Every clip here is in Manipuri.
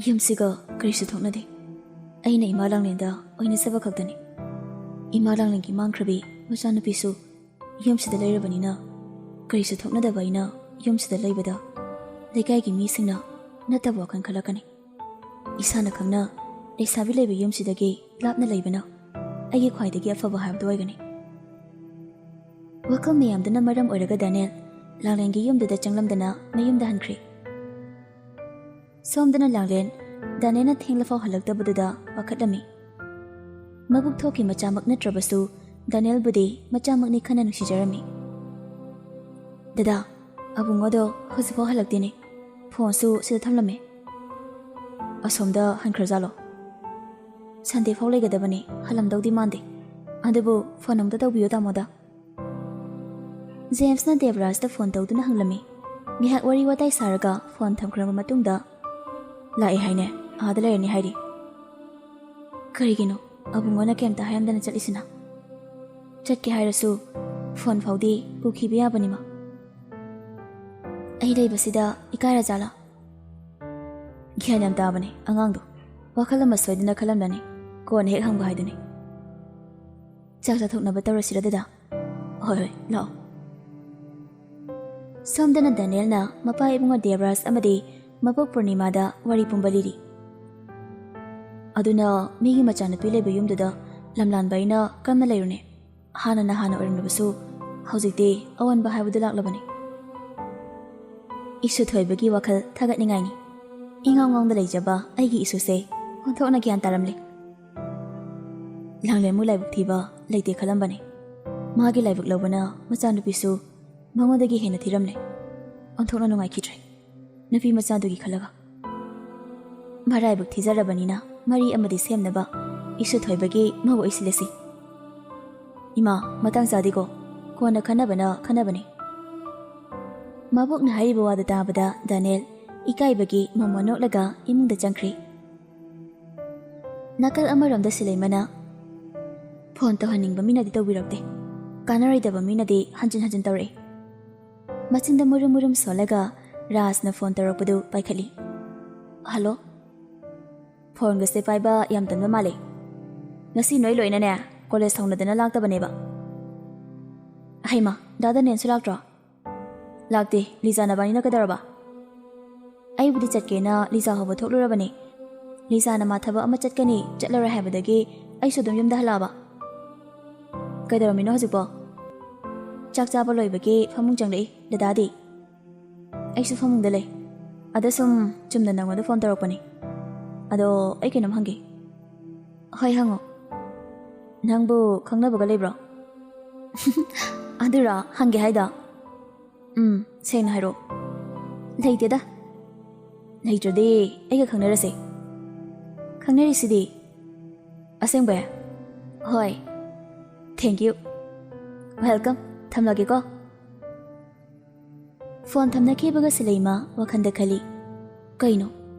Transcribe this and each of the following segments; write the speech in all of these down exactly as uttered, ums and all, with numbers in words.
ꯌꯨꯝꯁꯤꯒ ꯀꯔꯤꯁꯨ ꯊꯣꯛꯅꯗꯦ꯫ ꯑꯩꯅ ꯏꯃꯥ ꯂꯥꯡꯂꯦꯟꯗ ꯑꯣꯏꯅꯖꯕ ꯈꯛꯇꯅꯤ꯫ ꯏꯃꯥ ꯂꯥꯡꯂꯦꯟꯒꯤ ꯃꯥꯡꯈ꯭ꯔꯕꯤ ꯃꯆꯥꯅꯨꯄꯤꯁꯨ ꯌꯨꯝꯁꯤꯗ ꯂꯩꯔꯕꯅꯤꯅ ꯀꯔꯤꯁꯨ ꯊꯣꯛꯅꯗꯕ ꯑꯩꯅ ꯌꯨꯝꯁꯤꯗ ꯂꯩꯕꯗ ꯂꯩꯀꯥꯏꯒꯤ ꯃꯤꯁꯤꯡꯅ ꯅꯠꯇꯕ ꯋꯥꯈꯜ ꯈꯜꯂꯛꯀꯅꯤ꯫ ꯏꯁꯥꯅ ꯈꯪꯅ ꯂꯩꯁꯥꯕꯤ ꯂꯩꯕ ꯌꯨꯝꯁꯤꯗꯒꯤ ꯂꯥꯞꯅ ꯂꯩꯕꯅ ꯑꯩꯒꯤ ꯈ꯭ꯋꯥꯏꯗꯒꯤ ꯑꯐꯕ ꯍꯥꯏꯕꯗꯨ ꯑꯣꯏꯒꯅꯤ꯫ ꯋꯥꯈꯜ ꯃꯌꯥꯝꯗꯨꯅ ꯃꯔꯝ ꯑꯣꯏꯔꯒ ꯗꯥꯅꯤꯌꯦꯜ ꯂꯥꯡꯂꯦꯟꯒꯤ ꯌꯨꯝꯗꯨꯗ ꯆꯪꯂꯝꯗꯅ ꯃꯌꯨꯝꯗ ꯍꯟꯈ꯭ꯔꯦ꯫ ꯁꯣꯝꯗꯅ ꯂꯥꯡꯂꯦꯟ ꯗꯥꯅꯤꯌꯦꯜꯅ ꯊꯦꯡꯂꯐꯥꯎ ꯍꯜꯂꯛꯇꯕꯗꯨꯗ ꯄꯥꯈꯠꯂꯝꯃꯤ꯫ ꯃꯕꯨꯛ ꯊꯣꯛꯀꯤ ꯃꯆꯥꯃꯛ ꯅꯠꯇ꯭ꯔꯕꯁꯨ ꯗꯥꯅꯤꯌꯦꯜꯕꯨꯗꯤ ꯃꯆꯥꯃꯛꯅꯤ ꯈꯟꯅ ꯅꯨꯡꯁꯤꯖꯔꯝꯃꯤ꯫ "ꯗꯗꯥ, ꯑꯕꯨꯡꯉꯣꯗꯣ ꯍꯧꯖꯤꯛꯐꯥꯎ ꯍꯜꯂꯛꯇꯦꯅꯦ꯫ ꯐꯣꯟꯁꯨ ꯁꯤꯗ ꯊꯝꯂꯝꯃꯦ꯫ ꯑꯁꯣꯝꯗ ꯍꯟꯈ꯭ꯔꯖꯥꯠꯂꯣ?" "ꯁꯟꯗꯦ ꯐꯥꯎ ꯂꯩꯒꯗꯕꯅꯤ, ꯍꯜꯂꯝꯗꯧꯗꯤ ꯃꯥꯟꯗꯦ꯫ ꯑꯗꯨꯕꯨ ꯐꯣꯟ ꯑꯃꯨꯛꯇ ꯇꯧꯕꯤꯌꯨ ꯇꯥꯃꯣꯗ꯫" ꯖꯦꯝꯁꯅ ꯗꯦꯕꯔꯥꯖꯇ ꯐꯣꯟ ꯇꯧꯗꯨꯅ ꯍꯪꯂꯝꯃꯤ꯫ ꯉꯥꯏꯍꯥꯛ ꯋꯥꯔꯤ ꯋꯥꯇꯥꯏ ꯁꯥꯔꯒ ꯐꯣꯟ ꯊꯝꯈ꯭ꯔꯕ ꯃꯇꯨꯡꯗ, "ꯂꯥꯛꯑꯦ ꯍꯥꯏꯅꯦ, ꯑꯥꯗ ꯂꯩꯔꯅꯤ ꯍꯥꯏꯔꯤ꯫" "ꯀꯔꯤꯒꯤꯅꯣ ꯑꯕꯨꯡꯉꯣꯅ ꯀꯩꯝꯇ ꯍꯥꯏꯔꯝꯗꯅ ꯆꯠꯂꯤꯁꯤꯅ? ꯆꯠꯀꯦ ꯍꯥꯏꯔꯁꯨ ꯐꯣꯟ ꯐꯥꯎꯗꯤ ꯎꯈꯤꯕ ꯌꯥꯕꯅꯤꯃ꯫" "ꯑꯩ ꯂꯩꯕꯁꯤꯗ ꯏꯀꯥꯏꯔꯖꯥꯠꯂꯥ?" "ꯒ꯭ꯌꯥꯟ ꯌꯥꯝ ꯇꯥꯕꯅꯦ ꯑꯉꯥꯡꯗꯣ꯫ ꯋꯥꯈꯜ ꯑꯃ ꯁꯣꯏꯗꯅ ꯈꯜꯂꯝꯂꯅꯤ꯫ ꯀꯣꯟꯅ ꯍꯦꯛ ꯍꯪꯕ ꯍꯥꯏꯗꯨꯅꯤ꯫ ꯆꯥꯛ ꯆꯥꯊꯣꯛꯅꯕ ꯇꯧꯔꯁꯤꯔ ꯗꯗꯥ?" "ꯍꯣꯏ ꯍꯣꯏ, ꯂꯥꯛꯑꯣ꯫" ꯁꯣꯝꯗꯅ ꯗꯥꯅꯤꯌꯦꯜꯅ ꯃꯄꯥ ꯏꯕꯨꯡꯉꯣ ꯗꯦꯕꯔꯥꯖ ꯑꯃꯗꯤ ꯃꯕꯣꯛ ꯄꯨꯔꯅꯤꯃꯥꯗ ꯋꯥꯔꯤ ꯄꯨꯝꯕ ꯂꯤꯔꯤ꯫ "ꯑꯗꯨꯅ ꯃꯤꯒꯤ ꯃꯆꯥꯅꯨꯄꯤ ꯂꯩꯕ ꯌꯨꯝꯗꯨꯗ ꯂꯝꯂꯥꯟꯕ ꯑꯩꯅ ꯀꯔꯝꯅ ꯂꯩꯔꯨꯅꯤ? ꯍꯥꯟꯅꯅ ꯍꯥꯟꯅ ꯑꯣꯏꯔꯝꯂꯕꯁꯨ ꯍꯧꯖꯤꯛꯇꯤ ꯑꯑꯣꯟꯕ ꯍꯥꯏꯕꯗꯨ ꯂꯥꯛꯂꯕꯅꯤ꯫" ꯏꯁꯨ ꯊꯣꯏꯕꯒꯤ ꯋꯥꯈꯜ ꯊꯥꯒꯠꯅꯤꯡꯉꯥꯏꯅꯤ꯫ ꯏꯉꯥꯎ ꯉꯥꯎꯅ ꯂꯩꯖꯕ ꯑꯩꯒꯤ ꯏꯁꯨꯁꯦ ꯑꯣꯟꯊꯣꯛꯅ ꯒ꯭ꯌꯥꯟ ꯇꯥꯔꯝꯂꯦ꯫ ꯂꯥꯡꯂꯦꯟꯃꯨ ꯂꯥꯏꯕꯛ ꯊꯤꯕ ꯂꯩꯇꯦ ꯈꯜꯂꯝꯕꯅꯦ꯫ ꯃꯥꯒꯤ ꯂꯥꯏꯕꯛ ꯂꯧꯕꯅ ꯃꯆꯥꯅꯨꯄꯤꯁꯨ ꯃꯉꯣꯟꯗꯒꯤ ꯍꯦꯟꯅ ꯊꯤꯔꯝꯂꯦ꯫ ꯑꯣꯟꯊꯣꯛꯅ ꯅꯨꯡꯉꯥꯏꯈꯤꯗ꯭ꯔꯦ ꯅꯨꯄꯤ ꯃꯆꯥꯗꯨꯒꯤ ꯈꯜꯂꯒ꯫ ꯃꯔꯥꯏꯕꯛ ꯊꯤꯖꯔꯕꯅꯤꯅ ꯃꯔꯤ ꯑꯃꯗꯤ ꯁꯦꯝꯅꯕ ꯏꯁꯨ ꯊꯣꯏꯕꯒꯤ ꯃꯧ ꯑꯣꯏꯁꯤꯜꯂꯁꯤ꯫ ꯏꯃꯥ, ꯃꯇꯥꯡ ꯆꯥꯗꯦꯀꯣ꯫ ꯀꯣꯟꯅ ꯈꯟꯅꯕꯅ ꯈꯟꯅꯕꯅꯦ꯫ ꯃꯕꯣꯛꯅ ꯍꯥꯏꯔꯤꯕ ꯋꯥꯗꯨ ꯇꯥꯕꯗ ꯗꯥꯅꯤꯌꯦꯜ ꯏꯀꯥꯏꯕꯒꯤ ꯃꯃꯣꯟ ꯅꯣꯛꯂꯒ ꯏꯃꯨꯡꯗ ꯆꯪꯈ꯭ꯔꯦ꯫ ꯅꯥꯀꯜ ꯑꯃꯔꯣꯝꯗ ꯁꯤꯂꯩꯃꯅ ꯐꯣꯟ ꯇꯧꯍꯟꯅꯤꯡꯕ ꯃꯤꯅꯗꯤ ꯇꯧꯕꯤꯔꯛꯇꯦ, ꯀꯥꯟꯅꯔꯣꯏꯗꯕ ꯃꯤꯅꯗꯤ ꯍꯟꯖꯤꯟ ꯍꯟꯖꯤꯟ ꯇꯧꯔꯛꯏ꯫ ꯃꯆꯤꯟꯗ ꯃꯨꯔꯨꯝ ꯃꯨꯔꯨꯝ ꯁꯣꯜꯂꯒ ꯔꯥꯖꯅ ꯐꯣꯟ ꯇꯧꯔꯛꯄꯗꯨ ꯄꯥꯏꯈꯠꯂꯤ꯫ "ꯍꯜꯂꯣ, ꯐꯣꯟꯒꯁꯦ ꯄꯥꯏꯕ ꯌꯥꯝ ꯇꯟꯕ ꯃꯥꯜꯂꯦ꯫ ꯉꯁꯤ ꯅꯣꯏ ꯂꯣꯏꯅꯅꯦ ꯀꯣꯂꯦꯖ ꯍꯧꯅꯗꯅ ꯂꯥꯛꯇꯕꯅꯦꯕ꯫ ꯍꯩꯃ, ꯗꯥ ꯗꯅꯦꯟꯁꯨ ꯂꯥꯛꯇ꯭ꯔꯣ? ꯂꯥꯛꯇꯦ, ꯂꯤꯖꯥ ꯅꯕꯥꯅꯤꯅ ꯀꯩꯗꯧꯔꯕ? ꯑꯩꯕꯨꯗꯤ ꯆꯠꯀꯦꯅ ꯂꯤꯖꯥ ꯍꯧꯕ ꯊꯣꯛꯂꯨꯔꯕꯅꯦ꯫ ꯂꯤꯖꯥꯅ ꯃꯥ ꯊꯕꯛ ꯑꯃ ꯆꯠꯀꯅꯤ, ꯆꯠꯂꯔꯣꯏ ꯍꯥꯏꯕꯗꯒꯤ ꯑꯩꯁꯨ ꯑꯗꯨꯝ ꯌꯨꯝꯗ ꯍꯜꯂꯛꯑꯕ꯫ ꯀꯩꯗꯧꯔꯝꯃꯤꯅꯣ ꯍꯧꯖꯤꯛꯄꯣ? ꯆꯥꯛ ꯆꯥꯕ ꯂꯣꯏꯕꯒꯤ ꯐꯃꯨꯡ ꯆꯪꯂꯛꯏ꯫ ꯗꯗꯥꯗꯤ? ꯑꯩꯁꯨ ꯐꯃꯨꯡꯗ ꯂꯩ꯫ ꯑꯗ ꯁꯨꯝ ꯆꯨꯝꯅ ꯅꯪꯉꯣꯟꯗ ꯐꯣꯟ ꯇꯧꯔꯛꯄꯅꯤ꯫ ꯑꯗꯣ ꯑꯩ ꯀꯩꯅꯣꯝ ꯍꯪꯒꯦ꯫ ꯍꯣꯏ, ꯍꯪꯉꯣ꯫ ꯅꯪꯕꯨ ꯈꯪꯅꯕꯒ ꯂꯩꯕ꯭ꯔꯣ? ꯑꯗꯨꯔꯣ ꯍꯪꯒꯦ ꯍꯥꯏꯗꯣ? ꯎꯝ, ꯁꯦꯡꯅ ꯍꯥꯏꯔꯛꯑꯣ꯫ ꯂꯩꯇꯦꯗ꯫ ꯂꯩꯇ꯭ꯔꯗꯤ ꯑꯩꯒ ꯈꯪꯅꯔꯁꯦ꯫ ꯈꯪꯅꯔꯤꯁꯤꯗꯤ꯫ ꯑꯁꯦꯡꯕꯩ? ꯍꯣꯏ꯫ Thank you꯫ Welcome꯫ ꯊꯝꯂꯒꯦꯀꯣ꯫ ꯐꯣꯟ ꯊꯝꯅꯈꯤꯕꯒ ꯁꯤꯂꯩꯃ ꯋꯥꯈꯜꯗ ꯈꯜꯂꯤ, "ꯀꯩꯅꯣ?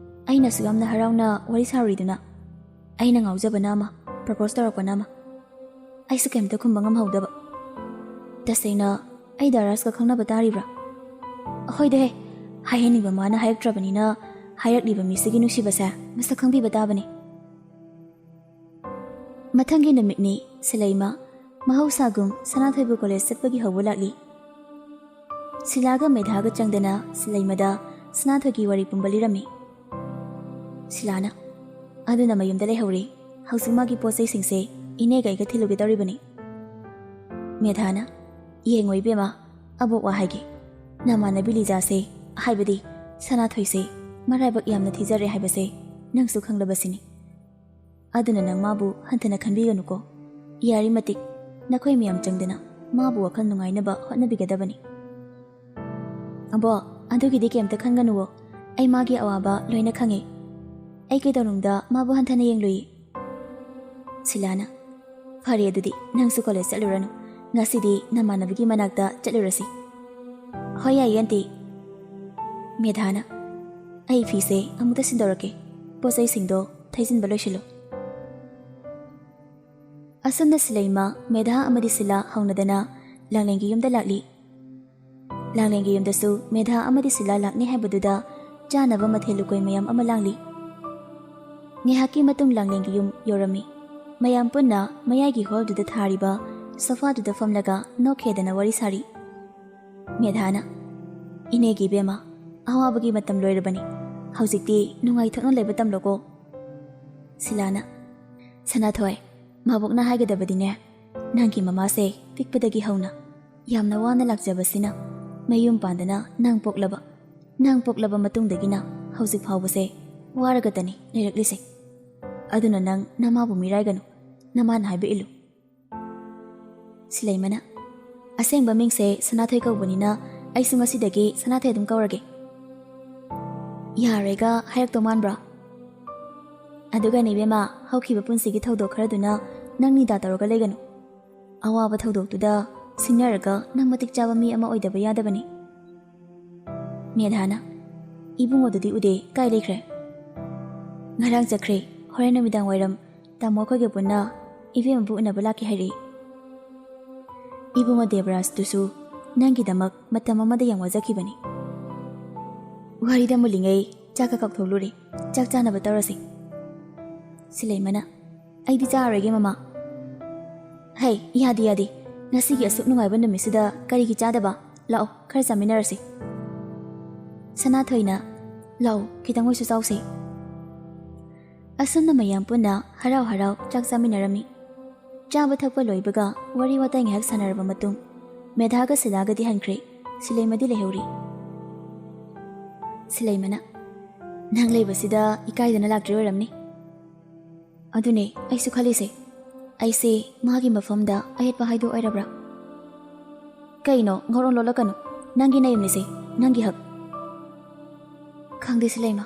ꯑꯩꯅꯁꯨ ꯌꯥꯝꯅ ꯍꯔꯥꯎꯅ ꯋꯥꯔꯤ ꯁꯥꯔꯨꯔꯤꯗꯨꯅ, ꯑꯩꯅ ꯉꯥꯎꯖꯕꯅ ꯑꯃ, ꯄ꯭ꯔꯄꯣꯁ ꯇꯧꯔꯛꯄꯅ ꯑꯃ꯫ ꯑꯩꯁꯨ ꯀꯩꯝꯇ ꯈꯨꯝꯕ ꯉꯝꯍꯧꯗꯕ꯫ ꯇꯁꯦꯡꯅ ꯑꯩ ꯗꯥ ꯔꯥꯖꯀ ꯈꯪꯅꯕ ꯇꯥꯔꯤꯕ꯭ꯔꯥ? ꯍꯣꯏꯗꯍꯦ, ꯍꯥꯏꯍꯟꯅꯤꯡꯕ ꯃꯥꯅ ꯍꯥꯏꯔꯛꯇ꯭ꯔꯕꯅꯤꯅ ꯍꯥꯏꯔꯛꯂꯤꯕ ꯃꯤꯁꯤꯒꯤ ꯅꯨꯡꯁꯤꯕꯁꯦ ꯃꯁꯛ ꯈꯪꯕꯤꯕ ꯇꯥꯕꯅꯤ꯫" ꯃꯊꯪꯒꯤ ꯅꯨꯃꯤꯠꯅꯤ꯫ ꯁꯤꯂꯩꯃ ꯃꯍꯧꯁꯥꯒꯨꯝ ꯁꯅꯥꯊꯣꯏꯕꯨ ꯀꯣꯂꯦꯖ ꯆꯠꯄꯒꯤ ꯍꯧꯕ ꯂꯥꯛꯂꯤ꯫ ꯁꯤꯂꯥꯒ ꯃꯦꯙꯥꯒ ꯆꯪꯗꯅ ꯁꯤꯂꯩꯃꯗ ꯁꯅꯥꯊꯣꯏꯒꯤ ꯋꯥꯔꯤ ꯄꯨꯝꯕ ꯂꯤꯔꯝꯃꯤ꯫ ꯁꯤꯂꯥꯅ, "ꯑꯗꯨꯅ ꯃꯌꯨꯝꯗ ꯂꯩꯍꯧꯔꯦ꯫ ꯍꯧꯖꯤꯛ ꯃꯥꯒꯤ ꯄꯣꯠ ꯆꯩꯁꯤꯡꯁꯦ ꯏꯅꯦꯒ ꯑꯩꯒ ꯊꯤꯜꯂꯨꯒꯦ ꯇꯧꯔꯤꯕꯅꯤ꯫" ꯃꯦꯙꯥꯅ, "ꯌꯦꯡꯉꯣ ꯏꯕꯦꯝꯃ, ꯑꯕꯣꯛ ꯋꯥ ꯍꯥꯏꯒꯦ꯫ ꯅꯃꯥꯟꯅꯕꯤ ꯂꯤꯖꯥꯁꯦ, ꯍꯥꯏꯕꯗꯤ ꯁꯅꯥꯊꯣꯏꯁꯦ, ꯃꯔꯥꯏꯕꯛ ꯌꯥꯝꯅ ꯊꯤꯖꯔꯦ ꯍꯥꯏꯕꯁꯦ ꯅꯪꯁꯨ ꯈꯪꯂꯕꯁꯤꯅꯤ꯫ ꯑꯗꯨꯅ ꯅꯪ ꯃꯥꯕꯨ ꯍꯟꯊꯅ ꯈꯟꯕꯤꯒꯅꯨꯀꯣ꯫ ꯌꯥꯔꯤ ꯃꯇꯤꯛ ꯅꯈꯣꯏ ꯃꯌꯥꯝ ꯆꯪꯗꯅ ꯃꯥꯕꯨ ꯋꯥꯈꯜ ꯅꯨꯡꯉꯥꯏꯅꯕ ꯍꯣꯠꯅꯕꯤꯒꯗꯕꯅꯤ꯫" "ꯑꯕꯣꯛ, ꯑꯗꯨꯒꯤꯗꯤ ꯀꯩꯝꯇ ꯈꯟꯒꯅꯨꯋꯣ꯫ ꯑꯩ ꯃꯥꯒꯤ ꯑꯋꯥꯕ ꯂꯣꯏꯅ ꯈꯪꯉꯦ꯫ ꯑꯩ ꯀꯩꯗꯧꯅꯨꯡꯗ ꯃꯥꯕꯨ ꯍꯟꯊꯅ ꯌꯦꯡꯂꯨꯏ꯫" ꯁꯤꯂꯥꯅ, "ꯐꯔꯦ, ꯑꯗꯨꯗꯤ ꯅꯪꯁꯨ ꯀꯣꯂꯦꯖ ꯆꯠꯂꯨꯔꯅꯨ꯫ ꯉꯁꯤꯗꯤ ꯅꯃꯥꯟꯅꯕꯤꯒꯤ ꯃꯅꯥꯛꯇ ꯆꯠꯂꯨꯔꯁꯤ꯫" "ꯍꯣꯏ, ꯌꯥꯏꯌꯦ, ꯑꯟꯇꯤ꯫" ꯃꯦꯙꯥꯅ, "ꯑꯩ ꯐꯤꯁꯦ ꯑꯃꯨꯛꯇ ꯁꯤꯟꯗꯣꯔꯛꯀꯦ꯫ ꯄꯣꯠ ꯆꯩꯁꯤꯡꯗꯣ ꯊꯩꯖꯤꯟꯕ ꯂꯣꯏꯁꯤꯜꯂꯨ꯫" ꯑꯁꯨꯝꯅ ꯁꯤꯂꯩꯃ, ꯃꯦꯙꯥ ꯑꯃꯗꯤ ꯁꯤꯂꯥ ꯍꯧꯅꯗꯅ ꯂꯥꯡꯂꯦꯟꯒꯤ ꯌꯨꯝꯗ ꯂꯥꯛꯂꯤ꯫ ꯂꯥꯡꯂꯦꯟꯒꯤ ꯌꯨꯝꯗꯁꯨ ꯃꯦꯙꯥ ꯑꯃꯗꯤ ꯁꯤꯂꯥ ꯂꯥꯛꯅꯤ ꯍꯥꯏꯕꯗꯨꯗ ꯆꯥꯅꯕ ꯃꯊꯦꯜ ꯂꯨꯀꯣꯏ ꯃꯌꯥꯝ ꯑꯃ ꯂꯥꯡꯂꯤ꯫ ꯉꯥꯏꯍꯥꯛꯀꯤ ꯃꯇꯨꯡ ꯂꯥꯡꯂꯦꯟꯒꯤ ꯌꯨꯝ ꯌꯧꯔꯝꯃꯤ꯫ ꯃꯌꯥꯝ ꯄꯨꯟꯅ ꯃꯌꯥꯏꯒꯤ ꯍꯣꯜꯗꯨꯗ ꯊꯥꯔꯤꯕ ꯁꯣꯐꯥꯗꯨꯗ ꯐꯝꯂꯒ ꯅꯣꯛꯈꯦꯗꯅ ꯋꯥꯔꯤ ꯁꯥꯔꯤ꯫ ꯃꯦꯙꯥꯅ, "ꯏꯅꯦꯒꯤ ꯏꯕꯦꯝꯃ, ꯑꯋꯥꯕꯒꯤ ꯃꯇꯝ ꯂꯣꯏꯔꯕꯅꯤ꯫ ꯍꯧꯖꯤꯛꯇꯤ ꯅꯨꯡꯉꯥꯏꯊꯣꯛꯅ ꯂꯩꯕ ꯇꯝꯂꯣꯀꯣ꯫" ꯁꯤꯂꯥꯅ, "ꯁꯅꯥꯊꯣꯏ, ꯃꯕꯣꯛꯅ ꯍꯥꯏꯒꯗꯕꯗꯤꯅꯦ, ꯅꯪꯒꯤ ꯃꯃꯥꯁꯦ ꯄꯤꯛꯄꯗꯒꯤ ꯍꯧꯅ ꯌꯥꯝꯅ ꯋꯥꯅ ꯂꯥꯛꯆꯕꯁꯤꯅ ꯃꯌꯨꯝ ꯄꯥꯟꯗꯅ ꯅꯪ ꯄꯣꯛꯂꯕ, ꯅꯪ ꯄꯣꯛꯂꯕ ꯃꯇꯨꯡꯗꯒꯤꯅ ꯍꯧꯖꯤꯛ ꯐꯥꯎꯕꯁꯦ ꯋꯥꯔꯒꯇꯅꯤ ꯂꯩꯔꯛꯂꯤꯁꯦ꯫ ꯑꯗꯨꯅ ꯅꯪ ꯅꯃꯥꯕꯨ ꯃꯤꯔꯥꯏꯒꯅꯨ, ꯅꯃꯥꯅ ꯍꯥꯏꯕ ꯏꯜꯂꯨ꯫" ꯁꯤꯂꯩꯃꯅ, "ꯑꯁꯦꯡꯕ ꯃꯤꯡꯁꯦ ꯁꯅꯥꯊꯣꯏ ꯀꯧꯕꯅꯤꯅ ꯑꯩꯁꯨ ꯉꯁꯤꯗꯒꯤ ꯁꯅꯥꯊꯣꯏ ꯑꯗꯨꯝ ꯀꯧꯔꯒꯦ꯫" "ꯌꯥꯔꯣꯏꯒ ꯍꯥꯏꯔꯛꯇꯧ ꯃꯥꯟꯕ꯭ꯔꯣ?" "ꯑꯗꯨꯒꯅꯦ ꯏꯕꯦꯝꯃ, ꯍꯧꯈꯤꯕ ꯄꯨꯟꯁꯤꯒꯤ ꯊꯧꯗꯣꯛ ꯈꯔꯗꯨꯅ ꯅꯪ ꯅꯤꯗꯥ ꯇꯧꯔꯒ ꯂꯩꯒꯅꯨ꯫ ꯑꯋꯥꯕ ꯊꯧꯗꯣꯛꯇꯨꯗ ꯁꯤꯡꯅꯔꯒ ꯅꯪ ꯃꯇꯤꯛ ꯆꯥꯕ ꯃꯤ ꯑꯃ ꯑꯣꯏꯗꯕ ꯌꯥꯗꯕꯅꯤ꯫" ꯃꯦꯙꯥꯅ, "ꯏꯕꯨꯡꯉꯣꯗꯨꯗꯤ ꯎꯗꯦ, ꯀꯥꯏ ꯂꯩꯈ꯭ꯔꯦ?" "ꯉꯔꯥꯡ ꯆꯠꯈ꯭ꯔꯦ, ꯍꯣꯔꯦꯟ ꯅꯨꯃꯤꯗꯥꯡ ꯋꯥꯏꯔꯝ ꯇꯥꯃꯣ ꯑꯩꯈꯣꯏꯒ ꯄꯨꯟꯅ ꯏꯕꯦꯝꯃꯕꯨ ꯎꯅꯕ ꯂꯥꯛꯀꯦ ꯍꯥꯏꯔꯛꯏ꯫" "ꯏꯕꯨꯡꯉꯣ ꯗꯦꯕꯔꯥꯖꯇꯨꯁꯨ ꯅꯪꯒꯤꯗꯃꯛ ꯃꯇꯝ ꯑꯃꯗ ꯌꯥꯝ ꯋꯥꯖꯈꯤꯕꯅꯤ꯫" ꯋꯥꯔꯤꯗ ꯃꯨꯜꯂꯤꯉꯩ ꯆꯥꯛꯀ ꯀꯥꯎꯊꯣꯛꯂꯨꯔꯦ꯫ "ꯆꯥꯛ ꯆꯥꯅꯕ ꯇꯧꯔꯁꯤ꯫" ꯁꯤꯂꯩꯃꯅ, "ꯑꯩꯗꯤ ꯆꯥꯔꯣꯏꯒꯦ ꯃꯃꯥ꯫" "ꯍꯩ, ꯌꯥꯗꯦ, ꯌꯥꯗꯦ꯫ ꯉꯁꯤꯒꯤ ꯑꯁꯨꯛ ꯅꯨꯡꯉꯥꯏꯕ ꯅꯨꯃꯤꯠꯁꯤꯗ ꯀꯔꯤꯒꯤ ꯆꯥꯗꯕ? ꯂꯥꯛꯑꯣ, ꯈꯔ ꯆꯥꯃꯤꯟꯅꯔꯁꯤ꯫" ꯁꯅꯥꯊꯣꯏꯅ, "ꯂꯥꯛꯑꯣ, ꯈꯤꯇꯪ ꯑꯣꯏꯁꯨ ꯆꯥꯎꯁꯦ꯫" ꯑꯁꯨꯝꯅ ꯃꯌꯥꯝ ꯄꯨꯟꯅ ꯍꯔꯥꯎ ꯍꯔꯥꯎ ꯆꯥꯛ ꯆꯥꯃꯤꯟꯅꯔꯝꯃꯤ꯫ ꯆꯥꯕ ꯊꯛꯄ ꯂꯣꯏꯕꯒ ꯋꯥꯔꯤ ꯋꯥꯇꯥꯏ ꯉꯥꯏꯍꯥꯛ ꯁꯥꯟꯅꯔꯕ ꯃꯇꯨꯡ, ꯃꯦꯙꯥꯒ ꯁꯤꯂꯥꯒꯗꯤ ꯍꯟꯈ꯭ꯔꯦ, ꯁꯤꯂꯩꯃꯗꯤ ꯂꯩꯍꯧꯔꯤ꯫ ꯁꯤꯂꯩꯃꯅ, "ꯅꯪ ꯂꯩꯕꯁꯤꯗ ꯏꯀꯥꯏꯗꯅ ꯂꯥꯛꯇ꯭ꯔꯤ ꯑꯣꯏꯔꯝꯅꯤ꯫" "ꯑꯗꯨꯅꯦ ꯑꯩꯁꯨ ꯈꯜꯂꯤꯁꯦ꯫ ꯑꯩꯁꯦ ꯃꯥꯒꯤ ꯃꯐꯝꯗ ꯑꯌꯦꯠꯄ ꯍꯥꯏꯗꯣ ꯑꯣꯏꯔꯕ꯭ꯔꯥ?" "ꯀꯩꯅꯣ, ꯉꯧꯔꯣꯟ ꯂꯣꯜꯂꯛꯀꯅꯨ꯫ ꯅꯪꯒꯤ ꯅꯌꯨꯝꯅꯤꯁꯦ, ꯅꯪꯒꯤ ꯍꯛ꯫" "ꯈꯪꯗꯦ ꯁꯤꯂꯩꯃ,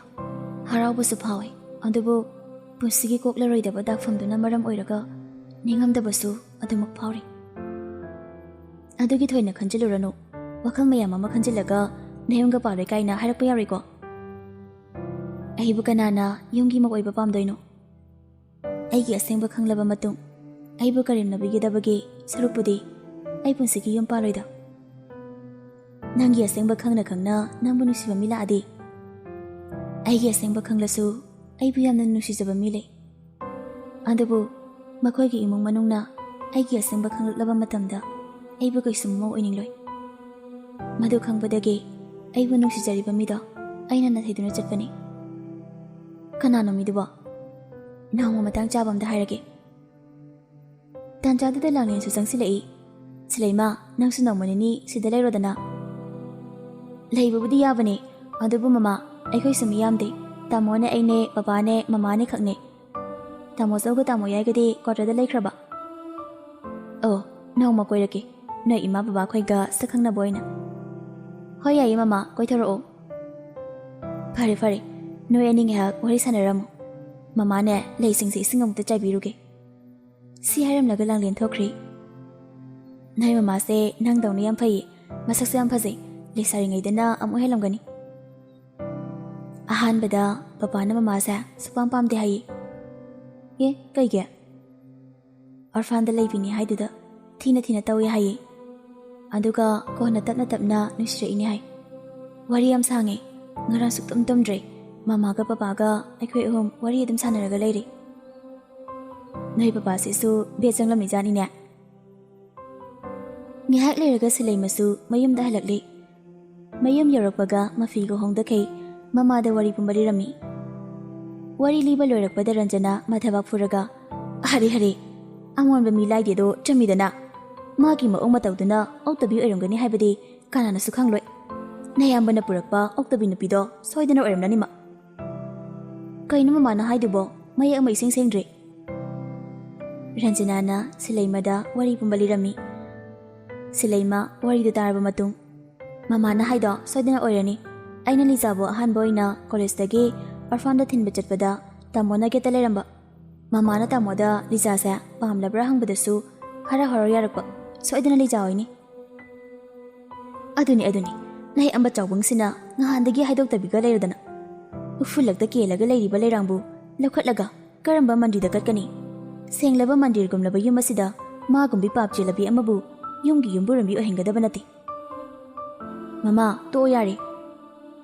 ꯍꯔꯥꯎꯕꯁꯨ ꯐꯥꯎꯏ, ꯑꯗꯨꯕꯨ ꯄꯨꯟꯁꯤꯒꯤ ꯀꯣꯛꯂꯔꯣꯏꯗꯕ ꯗꯥꯛꯐꯝꯗꯨꯅ ꯃꯔꯝ ꯑꯣꯏꯔꯒ ꯅꯤꯡꯉꯝꯗꯕꯁꯨ ꯑꯗꯨꯃꯛ ꯐꯥꯎꯔꯤ꯫" "ꯑꯗꯨꯒꯤ ꯊꯣꯏꯅ ꯈꯟꯖꯤꯜꯂꯨꯔꯅꯨ꯫ ꯋꯥꯈꯜ ꯃꯌꯥꯝ ꯑꯃ ꯈꯟꯖꯤꯜꯂꯒ ꯅꯌꯨꯝꯒ ꯄꯥꯜꯂꯣꯏ ꯀꯥꯏꯅ ꯍꯥꯏꯔꯛꯄ ꯌꯥꯔꯣꯏꯀꯣ꯫ ꯑꯩꯕꯨ ꯀꯅꯥꯅ ꯌꯨꯝꯒꯤ ꯃꯧ ꯑꯣꯏꯕ ꯄꯥꯝꯗꯣꯏꯅꯣ? ꯑꯩꯒꯤ ꯑꯁꯦꯡꯕ ꯈꯪꯂꯕ ꯃꯇꯨꯡ ꯑꯩꯕꯨ ꯀꯔꯦꯝꯅꯕꯤꯒꯗꯕꯒꯤ ꯁꯔꯨꯛꯄꯨꯗꯤ ꯑꯩ ꯄꯨꯟꯁꯤꯒꯤ ꯌꯨꯝ ꯄꯥꯜꯂꯣꯏꯗ꯫ ꯅꯪꯒꯤ ꯑꯁꯦꯡꯕ ꯈꯪꯅ ꯈꯪꯅ ꯅꯪꯕꯨ ꯅꯨꯡꯁꯤꯕ ꯃꯤ ꯂꯥꯛꯑꯗꯤ, ꯑꯩꯒꯤ ꯑꯁꯦꯡꯕ ꯈꯪꯂꯁꯨ ꯑꯩꯕꯨ ꯌꯥꯝꯅ ꯅꯨꯡꯁꯤꯖꯕ ꯃꯤ ꯂꯩ꯫ ꯑꯗꯨꯕꯨ ꯃꯈꯣꯏꯒꯤ ꯏꯃꯨꯡ ꯃꯅꯨꯡꯅ ꯑꯩꯒꯤ ꯑꯁꯦꯡꯕ ꯈꯪꯂꯛꯂꯕ ꯃꯇꯝꯗ ꯑꯩꯕꯨ ꯀꯩꯁꯨꯝ ꯑꯃ ꯑꯣꯏꯅꯤꯡꯂꯣꯏ꯫ ꯃꯗꯨ ꯈꯪꯕꯗꯒꯤ ꯑꯩꯕꯨ ꯅꯨꯡꯁꯤꯖꯔꯤꯕ ꯃꯤꯗꯣ ꯑꯩꯅ ꯅꯥꯊꯩꯗꯨꯅ ꯆꯠꯄꯅꯤ꯫ ꯀꯅꯥꯅꯣ ꯃꯤꯗꯨꯕꯣ? ꯅꯣꯡꯃ ꯃꯇꯥꯡ ꯆꯥꯕ ꯑꯝꯗ ꯍꯥꯏꯔꯒꯦ꯫ ꯇꯥꯟꯖꯥꯗꯨꯗ ꯂꯥꯡꯂꯦꯟꯁꯨ ꯆꯪꯁꯤꯜꯂꯛꯏ꯫ "ꯁꯤꯂꯩꯃ, ꯅꯪꯁꯨ ꯅꯣꯡꯃ ꯅꯤꯅꯤ ꯁꯤꯗ ꯂꯩꯔꯣꯗꯅ꯫" "ꯂꯩꯕꯕꯨꯗꯤ ꯌꯥꯕꯅꯦ, ꯑꯗꯨꯕꯨ ꯃꯃꯥ, ꯑꯩꯈꯣꯏꯁꯨ ꯃꯤ ꯌꯥꯝꯗꯦ꯫ ꯇꯥꯃꯣꯅꯦ, ꯑꯩꯅꯦ, ꯕꯕꯥꯅꯦ, ꯃꯃꯥꯅꯦ ꯈꯛꯅꯦ꯫ ꯇꯥꯃꯣ ꯆꯧꯒ ꯇꯥꯃꯣ ꯌꯥꯏꯒꯗꯤ ꯀ꯭ꯋꯥꯇꯔꯗ ꯂꯩꯈ꯭ꯔꯕ?" "ꯑꯣ, ꯅꯣꯡꯃ ꯀꯣꯏꯔꯛꯀꯦ, ꯅꯣꯏ ꯏꯃꯥ ꯕꯕꯥꯈꯣꯏꯒ ꯁꯛ ꯈꯪꯅꯕ ꯑꯣꯏꯅ꯫" "ꯍꯣꯏ, ꯌꯥꯏꯌꯦ ꯃꯃꯥ, ꯀꯣꯏꯊꯣꯔꯛꯑꯣ꯫" "ꯐꯔꯦ ꯐꯔꯦ, ꯅꯣꯏ ꯑꯅꯤ ꯉꯥꯏꯍꯥꯛ ꯋꯥꯔꯤ ꯁꯥꯟꯅꯔꯝꯃꯣ꯫ ꯃꯃꯥꯅꯦ, ꯂꯩꯁꯤꯡꯁꯦ ꯏꯁꯤꯡ ꯑꯃꯨꯛꯇ ꯆꯥꯏꯕꯤꯔꯨꯒꯦ꯫" ꯁꯤ ꯍꯥꯏꯔꯝꯂꯒ ꯂꯥꯡꯂꯦꯟ ꯊꯣꯛꯈ꯭ꯔꯦ꯫ "ꯅꯣꯏ ꯃꯃꯥꯁꯦ ꯅꯪꯗꯧꯅ ꯌꯥꯝ ꯐꯩꯌꯦ, ꯃꯁꯛꯁꯨ ꯌꯥꯝ ꯐꯖꯩ, ꯂꯩꯁꯥꯔꯤꯉꯩꯗꯅ ꯑꯃꯨꯛ ꯍꯦꯜꯂꯝꯒꯅꯤ꯫" ꯑꯍꯥꯟꯕꯗ ꯕꯕꯥꯅ ꯃꯃꯥꯁꯦ ꯁꯨꯄꯥꯝ ꯄꯥꯝꯗꯦ ꯍꯥꯏꯌꯦ꯫ "ꯑꯦ, ꯀꯩꯒꯤ?" "ꯑꯣꯔꯐꯥꯟꯗ ꯂꯩꯕꯤꯅꯤ ꯍꯥꯏꯗꯨꯗ ꯊꯤꯅ ꯊꯤꯅ ꯇꯧꯏ ꯍꯥꯏꯌꯦ꯫ ꯑꯗꯨꯒ ꯀꯣꯟꯅ ꯇꯞꯅ ꯇꯞꯅ ꯅꯨꯡꯁꯤꯔꯛꯏꯅꯦ ꯍꯥꯏ꯫ ꯋꯥꯔꯤ ꯌꯥꯝ ꯁꯥꯡꯉꯦ꯫ ꯉꯔꯥꯡ ꯁꯨꯛꯇꯨꯝ ꯇꯨꯝꯗ꯭ꯔꯦ꯫ ꯃꯃꯥꯒ ꯕꯕꯥꯒ ꯑꯩꯈꯣꯏ ꯑꯍꯨꯝ ꯋꯥꯔꯤ ꯑꯗꯨꯝ ꯁꯥꯟꯅꯔꯒ ꯂꯩꯔꯦ꯫" "ꯅꯣꯏ ꯕꯕꯥꯁꯤꯁꯨ ꯕꯦꯠ ꯆꯪꯂꯝꯃꯤꯖꯥꯠꯅꯤꯅꯦ꯫" ꯉꯥꯏꯍꯥꯛ ꯂꯩꯔꯒ ꯁꯤꯂꯩꯃꯁꯨ ꯃꯌꯨꯝꯗ ꯍꯜꯂꯛꯂꯦ꯫ ꯃꯌꯨꯝ ꯌꯧꯔꯛꯄꯒ ꯃꯐꯤꯒ ꯍꯣꯡꯗꯈꯩ ꯃꯃꯥꯗ ꯋꯥꯔꯤ ꯄꯨꯝꯕ ꯂꯤꯔꯝꯃꯤ꯫ ꯋꯥꯔꯤ ꯂꯤꯕ ꯂꯣꯏꯔꯛꯄꯗ ꯔꯟꯖꯅꯥ ꯃꯊꯕꯥꯛ ꯐꯨꯔꯒ, "ꯍꯔꯦ ꯍꯔꯦ, ꯑꯃꯣꯟꯕ ꯃꯤ ꯂꯥꯏꯗꯦꯗꯣ ꯆꯨꯝꯃꯤꯗꯅ꯫ ꯃꯥꯒꯤ ꯃꯑꯣꯡ ꯃꯇꯧꯗꯨꯅ ꯑꯣꯛꯇꯕꯤ ꯑꯣꯏꯔꯝꯒꯅꯤ ꯍꯥꯏꯕꯗꯤ ꯀꯅꯥꯅꯁꯨ ꯈꯪꯂꯣꯏ꯫ ꯅꯌꯥꯝꯕꯅ ꯄꯨꯔꯛꯄ ꯑꯣꯛꯇꯕꯤ ꯅꯨꯄꯤꯗꯣ ꯁꯣꯏꯗꯅ ꯑꯣꯏꯔꯝꯂꯅꯤꯃ꯫" "ꯀꯩꯅꯣ ꯃꯃꯥꯅ ꯍꯥꯏꯗꯨꯕꯣ? ꯃꯌꯦꯛ ꯑꯃ ꯏꯁꯦꯡ ꯁꯦꯡꯗ꯭ꯔꯦ꯫" ꯔꯟꯖꯅꯥꯅ ꯁꯤꯂꯩꯃꯗ ꯋꯥꯔꯤ ꯄꯨꯝꯕ ꯂꯤꯔꯝꯃꯤ꯫ ꯁꯤꯂꯩꯃ ꯋꯥꯔꯤꯗꯨ ꯇꯥꯔꯕ ꯃꯇꯨꯡ, "ꯃꯃꯥꯅ ꯍꯥꯏꯗꯣ ꯁꯣꯏꯗꯅ ꯑꯣꯏꯔꯅꯤ꯫ ꯑꯩꯅ ꯂꯤꯖꯥꯕꯨ ꯑꯍꯥꯟꯕ ꯑꯣꯏꯅ ꯀꯣꯂꯦꯖꯇꯒꯤ ꯑꯣꯔꯐꯥꯟꯗ ꯊꯤꯟꯕ ꯆꯠꯄꯗ ꯇꯥꯃꯣꯅ ꯒꯦꯠꯇ ꯂꯩꯔꯝꯕ꯫ ꯃꯃꯥꯅ ꯇꯥꯃꯣꯗ ꯂꯤꯖꯥꯁꯦ ꯄꯥꯝꯂꯕ꯭ꯔꯥ ꯍꯪꯕꯗꯁꯨ ꯍꯔꯥꯎ ꯍꯔꯥꯎ ꯌꯥꯔꯛꯄ꯫ ꯁꯣꯏꯗꯅ ꯂꯤꯖꯥ ꯑꯣꯏꯅꯤ꯫" "ꯑꯗꯨꯅꯤ, ꯑꯗꯨꯅꯤ, ꯅꯍꯦꯛ ꯑꯝꯕ ꯆꯥꯎꯕꯪꯁꯤꯅ ꯅꯍꯥꯟꯗꯒꯤ ꯍꯥꯏꯗꯣꯛꯇꯕꯤꯒ ꯂꯩꯔꯗꯅ꯫ ꯎꯐꯨꯜꯂꯛꯇ ꯀꯦꯜꯂꯒ ꯂꯩꯔꯤꯕ ꯂꯩꯔꯥꯡꯕꯨ ꯂꯧꯈꯠꯂꯒ ꯀꯔꯝꯕ ꯃꯟꯗꯤꯔꯗ ꯀꯠꯀꯅꯤ? ꯁꯦꯡꯂꯕ ꯃꯟꯗꯤꯔꯒꯨꯝꯂꯕ ꯌꯨꯝ ꯑꯁꯤꯗ ꯃꯥꯒꯨꯝꯕꯤ ꯄꯥꯞ ꯆꯦꯜꯂꯕꯤ ꯑꯃꯕꯨ ꯌꯨꯝꯒꯤ ꯌꯨꯝꯕꯨꯔꯦꯝꯕꯤ ꯑꯣꯏꯍꯟꯒꯗꯕ ꯅꯠꯇꯦ꯫" "ꯃꯃꯥ, ꯇꯣꯛꯑꯣ ꯌꯥꯔꯦ꯫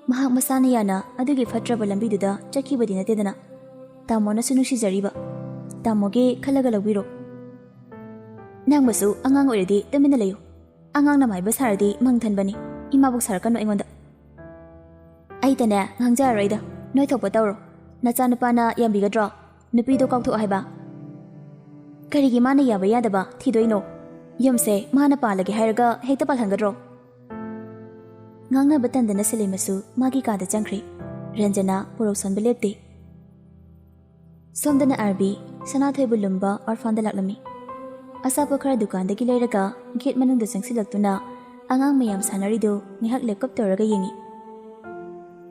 ꯃꯍꯥꯛ ꯃꯁꯥꯅ ꯌꯥꯅ ꯑꯗꯨꯒꯤ ꯐꯠꯇ꯭ꯔꯕ ꯂꯝꯕꯤꯗꯨꯗ ꯆꯠꯈꯤꯕꯗꯤ ꯅꯠꯇꯦꯗꯅ꯫ ꯇꯥꯃꯣꯅꯁꯨ ꯅꯨꯡꯁꯤꯖꯔꯤꯕ꯫ ꯇꯥꯃꯣꯒꯤ ꯈꯜꯂꯒ ꯂꯧꯕꯤꯔꯣ꯫ ꯅꯪꯕꯨꯁꯨ ꯑꯉꯥꯡ ꯑꯣꯏꯔꯗꯤ ꯇꯨꯃꯤꯟꯅ ꯂꯩꯌꯨ꯫ ꯑꯉꯥꯡꯅ ꯃꯥꯏꯕ ꯁꯥꯔꯗꯤ ꯃꯪ ꯊꯟꯕꯅꯤ꯫ ꯏꯃꯥꯕꯣꯛ ꯁꯥꯔꯛꯀꯅꯨ ꯑꯩꯉꯣꯟꯗ꯫ ꯑꯩꯇꯅꯦ ꯉꯥꯡꯖꯔꯔꯣꯏꯗ, ꯅꯣꯏ ꯊꯣꯛꯄ ꯇꯧꯔꯣ꯫ ꯅꯆꯥꯅꯨꯄꯥꯅ ꯌꯥꯝꯕꯤꯒꯗ꯭ꯔꯣ? ꯅꯨꯄꯤꯗꯣ ꯀꯥꯎꯊꯣꯛ ꯍꯥꯏꯕ꯫ ꯀꯔꯤꯒꯤ ꯃꯥꯅ ꯌꯥꯕ ꯌꯥꯗꯕ ꯊꯤꯗꯣꯏꯅꯣ? ꯌꯨꯝꯁꯦ ꯃꯥꯅ ꯄꯥꯜꯂꯒꯦ ꯍꯥꯏꯔꯒ ꯍꯦꯛꯇ ꯄꯥꯜꯍꯟꯒꯗ꯭ꯔꯣ? ꯉꯥꯡꯅꯕ ꯇꯟꯗꯅ ꯁꯂꯤꯃꯁꯨ ꯃꯥꯒꯤ ꯀꯥꯗ ꯆꯪꯈ꯭ꯔꯦ꯫ ꯔꯟꯖꯅꯥ ꯄꯨꯔꯧ ꯁꯣꯟꯕ ꯂꯦꯞꯇꯦ꯫ ꯁꯣꯝꯗꯅ ꯑꯥꯔꯕꯤ ꯁꯅꯥꯊꯣꯏꯕꯨ ꯂꯨꯝꯕ ꯑꯣꯔꯐꯥꯟꯗ ꯂꯥꯛꯂꯝꯃꯤ꯫ ꯑꯆꯥꯄꯣꯠ ꯈꯔ ꯗꯨꯀꯥꯟꯗꯒꯤ ꯂꯩꯔꯒ ꯒꯦꯠ ꯃꯅꯨꯡꯗ ꯆꯪꯁꯤꯜꯂꯛꯇꯨꯅ ꯑꯉꯥꯡ ꯃꯌꯥꯝ ꯁꯥꯟꯅꯔꯤꯗꯨ ꯉꯥꯏꯍꯥꯛ ꯂꯦꯞꯀꯞ ꯇꯧꯔꯒ ꯌꯦꯡꯉꯤ꯫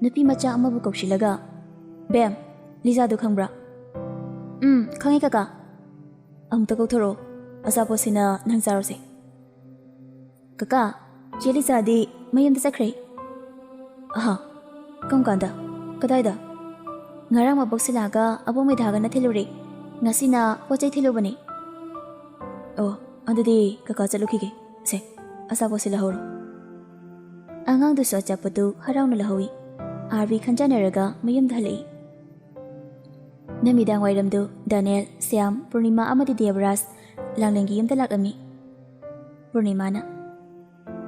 ꯅꯨꯄꯤ ꯃꯆꯥ ꯑꯃꯕꯨ ꯀꯧꯁꯤꯜꯂꯒ, "ꯕꯦꯝ, ꯂꯤꯖꯥꯗꯨ ꯈꯪꯕ꯭ꯔꯥ?" "ꯎꯝ, ꯈꯪꯉꯤ ꯀꯀꯥ꯫ ꯑꯃꯨꯛꯇ ꯀꯧꯊꯣꯔꯛꯑꯣ, ꯑꯆꯥꯄꯣꯠꯁꯤꯅ ꯅꯪ ꯆꯥꯔꯣꯁꯦ꯫" "ꯀꯀꯥ, ꯆꯦ ꯂꯤꯖꯥꯗꯤ ꯃꯌꯨꯝꯗ ꯆꯠꯈ꯭ꯔꯦ꯫" "ꯑꯍꯥ, ꯀꯔꯝ ꯀꯥꯟꯗ? ꯀꯗꯥꯏꯗ?" "ꯉꯔꯥꯡ ꯃꯕꯣꯛ ꯁꯤꯂꯥꯒ ꯑꯕꯣꯛ ꯃꯦꯙꯥꯒꯅ ꯊꯤꯜꯂꯨꯔꯦ꯫ ꯉꯁꯤꯅ ꯄꯣꯠ ꯆꯩ ꯊꯤꯜꯂꯨꯕꯅꯦ꯫" "ꯑꯣ, ꯑꯗꯨꯗꯤ ꯀꯀꯥ ꯆꯠꯂꯨꯈꯤꯒꯦ꯫ ꯁꯦ, ꯑꯆꯥꯄꯣꯠꯁꯤ ꯂꯧꯍꯧꯔꯣ꯫" ꯑꯉꯥꯡꯗꯨꯁꯨ ꯑꯆꯥꯄꯣꯠꯇꯨ ꯍꯔꯥꯎꯅ ꯂꯧꯍꯧꯏ꯫ ꯑꯥꯔꯕꯤ ꯈꯟꯖꯥꯟꯅꯔꯒ ꯃꯌꯨꯝꯗ ꯍꯜꯂꯛꯏ꯫ ꯅꯨꯃꯤꯗꯥꯡ ꯋꯥꯏꯔꯝꯗꯨ ꯗꯥꯅꯦꯜ, ꯁ꯭ꯌꯥꯝ, ꯄꯨꯔꯅꯤꯃꯥ ꯑꯃꯗꯤ ꯗꯦꯕꯔꯥꯖ ꯂꯥꯡꯂꯦꯟꯒꯤ ꯌꯨꯝꯗ ꯂꯥꯛꯂꯝꯃꯤ꯫ ꯄꯨꯔꯅꯤꯃꯥꯅ,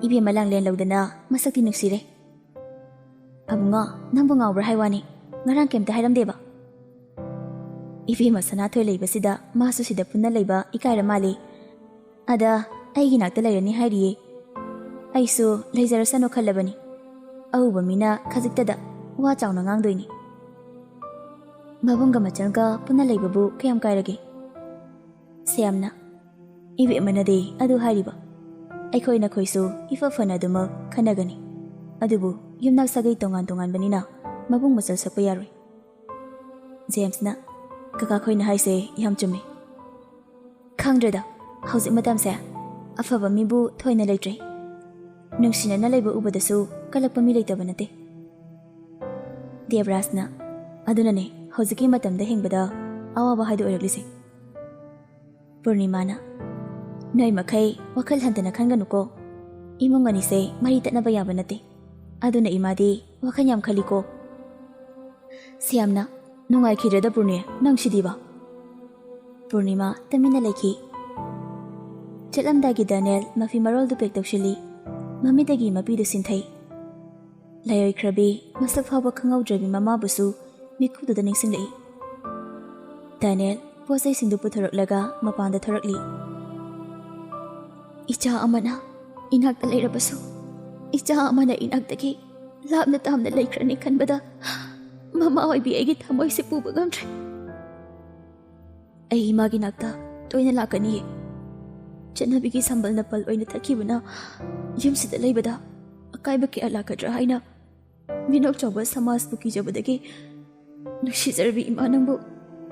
"ꯏꯕꯦꯝꯃ ꯂꯥꯡꯂꯦꯟ ꯂꯧꯗꯅ ꯃꯁꯛꯇꯤ ꯅꯨꯡꯁꯤꯔꯦ꯫" "ꯑꯕꯨꯡꯉꯣ, ꯅꯪꯕꯨ ꯉꯥꯎꯕ꯭ꯔꯥ ꯍꯥꯏ ꯋꯥꯅꯤ, ꯉꯔꯥꯡ ꯀꯩꯝꯇ ꯍꯥꯏꯔꯝꯗꯦꯕ?" "ꯏꯕꯦꯝꯃ ꯁꯅꯥꯊꯣꯏ ꯂꯩꯕꯁꯤꯗ ꯃꯥꯁꯨ ꯁꯤꯗ ꯄꯨꯟꯅ ꯂꯩꯕ ꯏꯀꯥꯏꯔ ꯃꯥꯜꯂꯦ꯫ ꯑꯗ ꯑꯩꯒꯤ ꯅꯥꯛꯇ ꯂꯩꯔꯅꯤ ꯍꯥꯏꯔꯤꯌꯦ꯫ ꯑꯩꯁꯨ ꯂꯩꯖꯔꯁꯅꯨ ꯈꯜꯂꯕꯅꯤ꯫ ꯑꯎꯕ ꯃꯤꯅ ꯈꯖꯤꯛꯇꯗ ꯋꯥ ꯆꯥꯎꯅ ꯉꯥꯡꯗꯣꯏꯅꯤ꯫ ꯃꯕꯨꯡꯒ ꯃꯆꯜꯒ ꯄꯨꯟꯅ ꯂꯩꯕꯕꯨ ꯀꯌꯥꯝ ꯀꯥꯏꯔꯒꯦ?" ꯁ꯭ꯌꯥꯝꯅ, "ꯏꯕꯦꯝꯃꯅꯗꯤ ꯑꯗꯨ ꯍꯥꯏꯔꯤꯕ? ꯑꯩꯈꯣꯏ ꯅꯈꯣꯏꯁꯨ ꯏꯐ ꯐꯅ ꯑꯗꯨꯃꯛ ꯈꯟꯅꯒꯅꯤ꯫ ꯑꯗꯨꯕꯨ ꯌꯨꯝꯅꯥꯛ ꯁꯥꯒꯩ ꯇꯣꯉꯥꯟ ꯇꯣꯉꯥꯟꯕꯅꯤꯅ ꯃꯕꯨꯡ ꯃꯆꯜ ꯁꯣꯛꯄ ꯌꯥꯔꯣꯏ꯫" ꯖꯦꯝꯁꯅ, "ꯀꯀꯥ ꯈꯣꯏꯅ ꯍꯥꯏꯁꯦ ꯌꯥꯝ ꯆꯨꯝꯃꯤ꯫ ꯈꯪꯗ꯭ꯔꯦꯗ, ꯍꯧꯖꯤꯛ ꯃꯇꯝꯁꯦ ꯑꯐꯕ ꯃꯤꯕꯨ ꯊꯣꯏꯅ ꯂꯩꯇ꯭ꯔꯦ꯫ ꯅꯨꯡꯁꯤꯅꯅ ꯂꯩꯕ ꯎꯕꯗꯁꯨ ꯀꯜꯂꯛꯄ ꯃꯤ ꯂꯩꯇꯕ ꯅꯠꯇꯦ꯫" ꯗꯦꯕꯔꯥꯖꯅ, "ꯑꯗꯨꯅꯅꯦ ꯍꯧꯖꯤꯛꯀꯤ ꯃꯇꯝꯗ ꯍꯤꯡꯕꯗ ꯑꯋꯥꯕ ꯍꯥꯏꯗꯣ ꯑꯣꯏꯔꯛꯂꯤꯁꯦ꯫" ꯄꯨꯔꯅꯤꯃꯥꯅ, "ꯅꯣꯏ ꯃꯈꯩ ꯋꯥꯈꯜ ꯍꯟꯊꯅ ꯈꯟꯒꯅꯨꯀꯣ꯫ ꯏꯃꯨꯡ ꯑꯅꯤꯁꯦ ꯃꯔꯤ ꯇꯠꯅꯕ ꯌꯥꯕ ꯅꯠꯇꯦ꯫ ꯑꯗꯨꯅ ꯏꯃꯥꯗꯤ ꯋꯥꯈꯜ ꯌꯥꯝ ꯈꯜꯂꯤꯀꯣ꯫" ꯁ꯭ꯌꯥꯝꯅ, "ꯅꯨꯡꯉꯥꯏꯈꯤꯗ꯭ꯔꯦꯗ ꯄꯨꯔꯅꯤ, ꯅꯪ ꯁꯤꯗꯤꯕ?" ꯄꯨꯔꯅꯤꯃꯥ ꯇꯨꯃꯤꯟꯅ ꯂꯩꯈꯤ꯫ ꯆꯠꯂꯝꯗꯥꯏꯒꯤ ꯗꯥꯅꯤꯌꯦꯜ ꯃꯐꯤ ꯃꯔꯣꯜꯗꯨ ꯄꯦꯛ ꯇꯧꯁꯤꯜꯂꯤ꯫ ꯃꯃꯤꯠꯇꯒꯤ ꯃꯄꯤꯗꯨ ꯁꯤꯟꯊꯩ꯫ ꯂꯥꯏꯑꯣꯏꯈ꯭ꯔꯕꯤ, ꯃꯁꯛ ꯐꯥꯎꯕ ꯈꯪꯍꯧꯗ꯭ꯔꯕꯤ ꯃꯃꯥꯕꯨꯁꯨ ꯃꯤꯠꯈꯨꯗꯨꯗ ꯅꯤꯡꯁꯤꯡꯂꯛꯏ꯫ ꯗꯥꯅꯤꯌꯦꯜ ꯄꯣꯠ ꯆꯩꯁꯤꯡꯗꯨ ꯄꯨꯊꯣꯔꯛꯂꯒ ꯃꯄꯥꯟꯗ ꯊꯣꯔꯛꯂꯤ꯫ "ꯏꯆꯥ ꯑꯃꯅ ꯏꯅꯥꯛꯇ ꯂꯩꯔꯕꯁꯨ, ꯏꯆꯥ ꯑꯃꯅ ꯏꯅꯥꯛꯇꯒꯤ ꯂꯥꯞꯅ ꯇꯥꯝꯅ ꯂꯩꯈ꯭ꯔꯅꯤ ꯈꯟꯕꯗ ꯃꯃꯥ ꯑꯣꯏꯕꯤ ꯑꯩꯒꯤ ꯊꯃꯣꯏꯁꯦ ꯄꯨꯕ ꯉꯝꯗ꯭ꯔꯦ꯫ ꯑꯩ ꯏꯃꯥꯒꯤ ꯅꯥꯛꯇ ꯇꯣꯏꯅ ꯂꯥꯛꯀꯅꯤꯌꯦ꯫ ꯆꯠꯅꯕꯤꯒꯤ ꯁꯝꯕꯜ ꯅꯄꯜ ꯑꯣꯏꯅ ꯊꯛꯈꯤꯕꯅ ꯌꯨꯝꯁꯤꯗ ꯂꯩꯕꯗ ꯑꯀꯥꯏꯕ ꯀꯌꯥ ꯂꯥꯛꯀꯗ꯭ꯔꯥ ꯍꯥꯏꯅ ꯃꯤꯅꯣꯛ ꯆꯥꯎꯕ ꯁꯃꯥꯖꯄꯨ ꯀꯤꯖꯕꯗꯒꯤ ꯅꯨꯡꯁꯤꯖꯔꯕꯤ ꯏꯃꯥ ꯅꯪꯕꯨ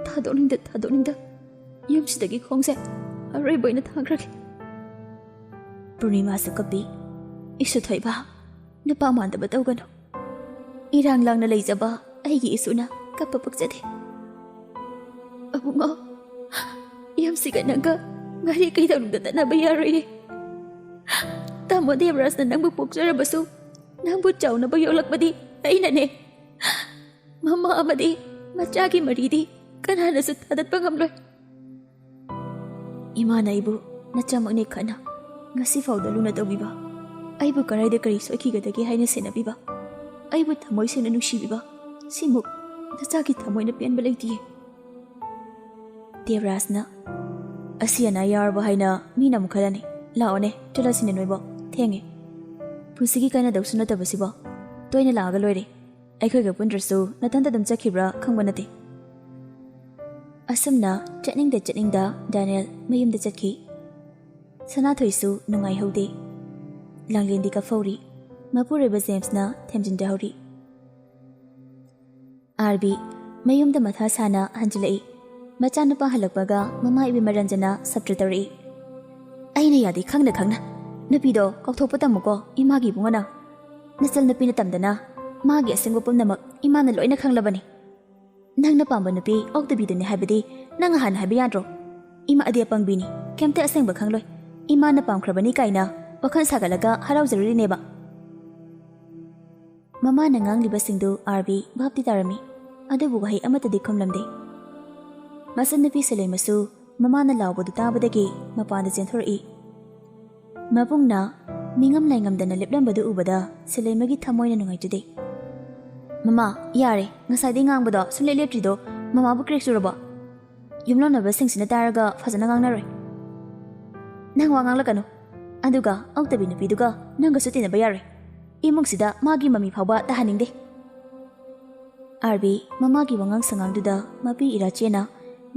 ꯊꯥꯗꯣꯛꯅꯤꯡꯗ ꯊꯥꯗꯣꯛꯅꯤꯡꯗ ꯌꯨꯝꯁꯤꯗꯒꯤ ꯈꯣꯡꯁꯦ ꯑꯔꯣꯏꯕ ꯑꯣꯏꯅ ꯊꯥꯡꯈ꯭ꯔꯒꯦ꯫" ꯄꯨꯔꯅꯤꯃꯥꯁꯨ ꯀꯞꯄꯤ꯫ "ꯏꯁꯨ ꯊꯣꯏꯕ, ꯅꯨꯄꯥ ꯃꯥꯟꯗꯕ ꯇꯧꯒꯅꯨ꯫ ꯏꯔꯥꯡ ꯂꯥꯡꯅ ꯂꯩꯖꯕ ꯑꯩꯒꯤ ꯏꯁꯨꯅ ꯀꯞꯄ ꯄꯛꯆꯗꯦ꯫ ꯑꯕꯨꯡꯉꯣ, ꯌꯨꯝꯁꯤꯒ ꯅꯪꯒ ꯉꯥꯔꯤ ꯀꯩꯗꯧꯅꯨꯡꯗ ꯇꯠꯅꯕ ꯌꯥꯔꯣꯏꯌꯦ꯫ ꯇꯥꯃꯣ ꯗꯦꯕꯔꯥꯖꯅ ꯅꯪꯕꯨ ꯄꯣꯛꯆꯔꯕꯁꯨ, ꯅꯪꯕꯨ ꯆꯥꯎꯅꯕ ꯌꯣꯛꯂꯛꯄꯗꯤ ꯑꯩꯅꯅꯦ꯫ ꯃꯃꯥ ꯑꯃꯗꯤ ꯃꯆꯥꯒꯤ ꯃꯔꯤꯗꯤ ꯀꯅꯥꯅꯁꯨ ꯊꯥꯗꯠꯄ ꯉꯝꯂꯣꯏ꯫" "ꯏꯃꯥꯅ ꯑꯩꯕꯨ ꯅꯆꯥꯃꯛꯅꯦ ꯈꯟꯅ ꯉꯁꯤ ꯐꯥꯎꯗ ꯂꯨꯅ ꯇꯧꯕꯤꯕ, ꯑꯩꯕꯨ ꯀꯔꯥꯏꯗ ꯀꯔꯤ ꯁꯣꯏꯈꯤꯒꯗꯒꯦ ꯍꯥꯏꯅ ꯁꯦꯟꯅꯕꯤꯕ, ꯑꯩꯕꯨ ꯊꯃꯣꯏ ꯁꯦꯡꯅ ꯅꯨꯡꯁꯤꯕꯤꯕ, ꯁꯤꯃꯨꯛ ꯅꯆꯥꯒꯤ ꯊꯃꯣꯏꯅ ꯄꯦꯟꯕ ꯂꯩꯇꯤꯌꯦ꯫" ꯗꯦꯕꯔꯥꯖꯅ, "ꯑꯁꯤ ꯑꯅꯥ ꯌꯥꯎꯔꯕ ꯍꯥꯏꯅ ꯃꯤꯅ ꯑꯃꯨꯛ ꯈꯜꯂꯅꯤ꯫ ꯂꯥꯛꯑꯣꯅꯦ, ꯆꯠꯂꯁꯤꯅꯦ ꯅꯣꯏꯕꯣ, ꯊꯦꯡꯉꯦ꯫ ꯄꯨꯟꯁꯤꯒꯤ ꯀꯥꯏꯅꯗꯧꯁꯨ ꯅꯠꯇꯕꯁꯤꯕꯣ, ꯇꯣꯏꯅ ꯂꯥꯛꯑꯒ ꯂꯣꯏꯔꯦ꯫ ꯑꯩꯈꯣꯏꯒ ꯄꯨꯟꯗ꯭ꯔꯁꯨ ꯅꯊꯟꯇ ꯑꯗꯨꯝ ꯆꯠꯈꯤꯕ꯭ꯔꯥ ꯈꯪꯕ ꯅꯠꯇꯦ꯫" ꯑꯁꯨꯝꯅ ꯆꯠꯅꯤꯡꯗ ꯆꯠꯅꯤꯡꯗ ꯗꯥꯅꯤꯌꯦꯜ ꯃꯌꯨꯝꯗ ꯆꯠꯈꯤ꯫ ꯁꯅꯥꯊꯣꯏꯁꯨ ꯅꯨꯡꯉꯥꯏꯍꯧꯗꯦ꯫ ꯂꯥꯡꯂꯦꯟꯗꯤ ꯀꯞꯐꯧꯔꯤ꯫ ꯃꯄꯨꯔꯣꯏꯕ ꯖꯦꯝꯁꯅ ꯊꯦꯝꯖꯤꯟꯖꯍꯧꯔꯤ꯫ ꯑꯥꯔꯕꯤ ꯃꯌꯨꯝꯗ ꯃꯊꯥ ꯁꯥꯅ ꯍꯟꯖꯤꯜꯂꯛꯏ꯫ ꯃꯆꯥꯅꯨꯄꯥ ꯍꯜꯂꯛꯄꯒ ꯃꯃꯥ ꯏꯕꯦꯝꯃ ꯔꯟꯖꯅꯥ ꯁꯞꯇ꯭ꯔ ꯇꯧꯔꯛꯏ꯫ "ꯑꯩꯅ ꯌꯥꯗꯦ ꯈꯪꯅ ꯈꯪꯅ꯫ ꯅꯨꯄꯤꯗꯣ ꯀꯥꯎꯊꯣꯛꯄ ꯇꯝꯃꯨꯀꯣ, ꯏꯃꯥꯒꯤ ꯏꯕꯨꯡꯉꯣꯅ꯫ ꯅꯆꯜ ꯅꯨꯄꯤꯅ ꯇꯝꯗꯅ ꯃꯥꯒꯤ ꯑꯁꯦꯡꯕ ꯄꯨꯝꯅꯃꯛ ꯏꯃꯥꯅ ꯂꯣꯏꯅ ꯈꯪꯂꯕꯅꯤ꯫ ꯅꯪꯅ ꯄꯥꯝꯕ ꯅꯨꯄꯤ ꯑꯣꯛꯇꯕꯤꯗꯨꯅꯤ ꯍꯥꯏꯕꯗꯤ ꯅꯪ ꯍꯥꯟꯅ ꯍꯥꯏꯕ ꯌꯥꯗ꯭ꯔꯣ? ꯏꯃꯥꯗꯤ ꯑꯄꯪꯕꯤꯅꯤ, ꯀꯩꯝꯇ ꯑꯁꯦꯡꯕ ꯈꯪꯂꯣꯏ꯫ ꯏꯃꯥꯅ ꯄꯥꯝꯈ꯭ꯔꯕꯅꯤ ꯀꯥꯏꯅ ꯋꯥꯈꯜ ꯁꯥꯒꯠꯂꯒ ꯍꯔꯥꯎꯖꯔꯨꯔꯤꯅꯦꯕ꯫" ꯃꯃꯥꯅ ꯉꯥꯡꯂꯤꯕꯁꯤꯡꯗꯨ ꯑꯥꯔꯕꯤ ꯚꯥꯞꯇꯤ ꯇꯥꯔꯝꯃꯤ꯫ ꯑꯗꯨꯕꯨ ꯋꯥꯍꯩ ꯑꯃꯠꯇꯗꯤ ꯈꯨꯝꯂꯝꯗꯦ꯫ ꯃꯆꯟꯅꯨꯄꯤ ꯁꯤꯂꯩꯃꯁꯨ ꯃꯃꯥꯅ ꯂꯥꯎꯕꯗꯨ ꯇꯥꯕꯗꯒꯤ ꯃꯄꯥꯟꯗ ꯆꯦꯟꯊꯣꯔꯛꯏ꯫ ꯃꯕꯨꯡꯅ ꯅꯤꯡꯉꯝ ꯂꯥꯏꯉꯝꯗꯅ ꯂꯦꯞꯂꯝꯕꯗꯨ ꯎꯕꯗ ꯁꯤꯂꯩꯃꯒꯤ ꯊꯃꯣꯏꯅ ꯅꯨꯡꯉꯥꯏꯖꯗꯦ꯫ "ꯃꯃꯥ, ꯌꯥꯔꯦ, ꯉꯁꯥꯏꯗꯩ ꯉꯥꯡꯕꯗꯣ ꯁꯨꯡꯂꯦꯞ ꯂꯦꯞꯇ꯭ꯔꯤꯗꯣ ꯃꯃꯥꯕꯨ ꯀ꯭ꯔꯦꯛ ꯆꯨꯔꯕꯣ? ꯌꯨꯝꯂꯣꯟꯅꯕꯁꯤꯡꯁꯤꯅ ꯇꯥꯔꯒ ꯐꯖꯅ ꯉꯥꯡꯅꯔꯣꯏ꯫ ꯅꯪ ꯋꯥ ꯉꯥꯡꯂꯛꯀꯅꯨ꯫ ꯑꯗꯨꯒ ꯑꯧꯇꯕꯤ ꯅꯨꯄꯤꯗꯨꯒ ꯅꯪꯒꯁꯨ ꯇꯤꯟꯅꯕ ꯌꯥꯔꯣꯏ꯫ ꯏꯃꯨꯡꯁꯤꯗ ꯃꯥꯒꯤ ꯃꯃꯤ ꯐꯥꯎꯕ ꯇꯥꯍꯟꯅꯤꯡꯗꯦ꯫" ꯑꯥꯔꯕꯤ ꯃꯃꯥꯒꯤ ꯋꯥꯉꯥꯡ ꯁꯉꯥꯡꯗꯨꯗ ꯃꯄꯤ ꯏꯔꯥ ꯆꯦꯅ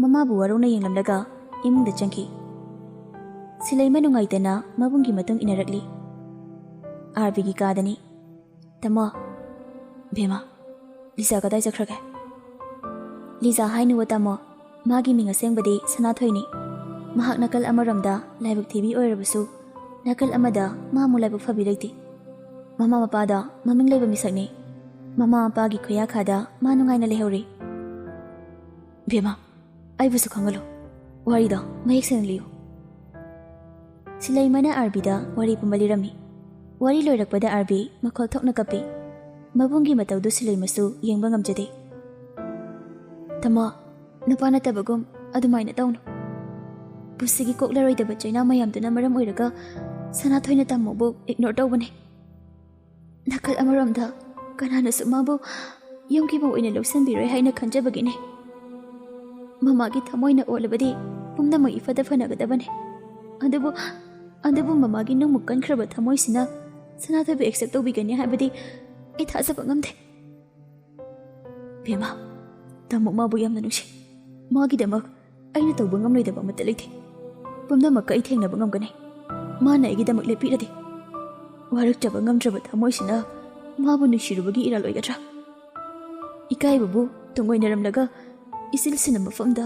ꯃꯃꯥꯕꯨ ꯋꯥꯔꯧꯅ ꯌꯦꯡꯂꯝꯂꯒ ꯏꯃꯨꯡꯗ ꯆꯪꯈꯤ꯫ ꯁꯤꯂꯩꯃ ꯅꯨꯡꯉꯥꯏꯇꯅ ꯃꯕꯨꯡꯒꯤ ꯃꯇꯨꯡ ꯏꯟꯅꯔꯛꯂꯤ꯫ ꯑꯥꯔꯕꯤꯒꯤ ꯀꯥꯗꯅꯤ꯫ "ꯇꯥꯃꯣ꯫" "ꯕꯦꯝꯃ, ꯂꯤꯖꯥ ꯀꯗꯥꯏ ꯆꯠꯈ꯭ꯔꯒꯦ?" "ꯂꯤꯖꯥ ꯍꯥꯏꯅꯨꯋꯣ ꯇꯥꯃꯣ, ꯃꯥꯒꯤ ꯃꯤꯡ ꯑꯁꯦꯡꯕꯗꯤ ꯁꯅꯥꯊꯣꯏꯅꯤ꯫ ꯃꯍꯥꯛ ꯅꯥꯀꯜ ꯑꯃꯔꯣꯝꯗ ꯂꯥꯏꯕꯛ ꯊꯤꯕꯤ ꯑꯣꯏꯔꯕꯁꯨ, ꯅꯥꯀꯜ ꯑꯃꯗ ꯃꯥꯃꯨꯛ ꯂꯥꯏꯕꯛ ꯐꯕꯤ ꯂꯩꯇꯦ꯫ ꯃꯃꯥ ꯃꯄꯥꯗ ꯃꯃꯤꯡ ꯂꯩꯕ ꯃꯤꯁꯛꯅꯤ꯫ ꯃꯃꯥ ꯃꯄꯥꯒꯤ ꯈꯨꯌꯥꯈꯥꯗ ꯃꯥ ꯅꯨꯡꯉꯥꯏꯅ ꯂꯩꯍꯧꯔꯤ꯫" "ꯕꯦꯝꯃ, ꯑꯩꯕꯨꯁꯨ ꯈꯪꯍꯜꯂꯨ꯫ ꯋꯥꯔꯤꯗꯣ ꯃꯌꯦꯛ ꯁꯦꯡꯅ ꯂꯤꯌꯨ꯫" ꯁꯤꯂꯩꯃꯅ ꯑꯥꯔꯕꯤꯗ ꯋꯥꯔꯤ ꯄꯨꯝꯕ ꯂꯤꯔꯝꯃꯤ꯫ ꯋꯥꯔꯤ ꯂꯣꯏꯔꯛꯄꯗ ꯑꯥꯔꯕꯤ ꯃꯈꯣꯜ ꯊꯣꯛꯅ ꯀꯞꯄꯤ꯫ ꯃꯕꯨꯡꯒꯤ ꯃꯇꯧꯗꯨ ꯁꯤꯂꯩꯃꯁꯨ ꯌꯦꯡꯕ ꯉꯝꯖꯗꯦ꯫ "ꯇꯥꯃꯣ, ꯅꯨꯄꯥ ꯅꯠꯇꯕꯒꯨꯝ ꯑꯗꯨꯃꯥꯏꯅ ꯇꯧꯅꯨ꯫ ꯄꯨꯟꯁꯤꯒꯤ ꯀꯣꯛꯂꯔꯣꯏꯗꯕ ꯆꯩꯅꯥ ꯃꯌꯥꯝꯗꯨꯅ ꯃꯔꯝ ꯑꯣꯏꯔꯒ ꯁꯅꯥꯊꯣꯏꯅ ꯇꯥꯃꯣꯕꯨ ꯏꯒꯅꯣꯔ ꯇꯧꯕꯅꯦ꯫ ꯅꯥꯀꯜ ꯑꯃꯔꯣꯝꯗ ꯀꯅꯥꯅꯁꯨ ꯃꯥꯕꯨ ꯌꯨꯝꯒꯤ ꯃꯧ ꯑꯣꯏꯅ ꯂꯧꯁꯤꯟꯕꯤꯔꯣꯏ ꯍꯥꯏꯅ ꯈꯟꯖꯕꯒꯤꯅꯦ꯫ ꯃꯃꯥꯒꯤ ꯊꯃꯣꯏꯅ ꯑꯣꯜꯂꯕꯗꯤ ꯄꯨꯝꯅꯃꯛ ꯏꯐꯗ ꯐꯅꯒꯗꯕꯅꯦ꯫ ꯑꯗꯨꯕꯨ, ꯑꯗꯨꯕꯨ ꯃꯃꯥꯒꯤ ꯅꯨꯡꯃꯨꯛ ꯀꯟꯈ꯭ꯔꯕ ꯊꯃꯣꯏꯁꯤꯅ ꯁꯅꯥꯊꯣꯏꯕꯨ ꯑꯦꯛꯁꯦꯞ ꯇꯧꯕꯤꯒꯅꯤ ꯍꯥꯏꯕꯗꯤ ꯑꯩ ꯊꯥꯖꯕ ꯉꯝꯗꯦ꯫" "ꯕꯦꯝꯃ, ꯇꯥꯃꯣ ꯃꯥꯕꯨ ꯌꯥꯝꯅ ꯅꯨꯡꯁꯤ꯫ ꯃꯥꯒꯤꯗꯃꯛ ꯑꯩꯅ ꯇꯧꯕ ꯉꯝꯂꯣꯏꯗꯕ ꯑꯃꯠꯇ ꯂꯩꯇꯦ꯫ ꯄꯨꯝꯅꯃꯛꯀ ꯑꯩ ꯊꯦꯡꯅꯕ ꯉꯝꯒꯅꯤ꯫ ꯃꯥꯅ ꯑꯩꯒꯤꯗꯃꯛ ꯂꯦꯞꯄꯤꯔꯗꯤ꯫ ꯋꯥꯔꯛꯆꯕ ꯉꯝꯗ꯭ꯔꯕ ꯊꯃꯣꯏꯁꯤꯅ ꯃꯥꯕꯨ ꯅꯨꯡꯁꯤꯔꯨꯕꯒꯤ ꯏꯔꯥꯜ ꯑꯣꯏꯒꯗ꯭ꯔꯥ? ꯏꯀꯥꯏꯕꯕꯨ ꯇꯨꯡꯑꯣꯏꯅꯔꯝꯂꯒ ꯏꯆꯤꯜꯁꯤꯅ ꯃꯐꯝꯗ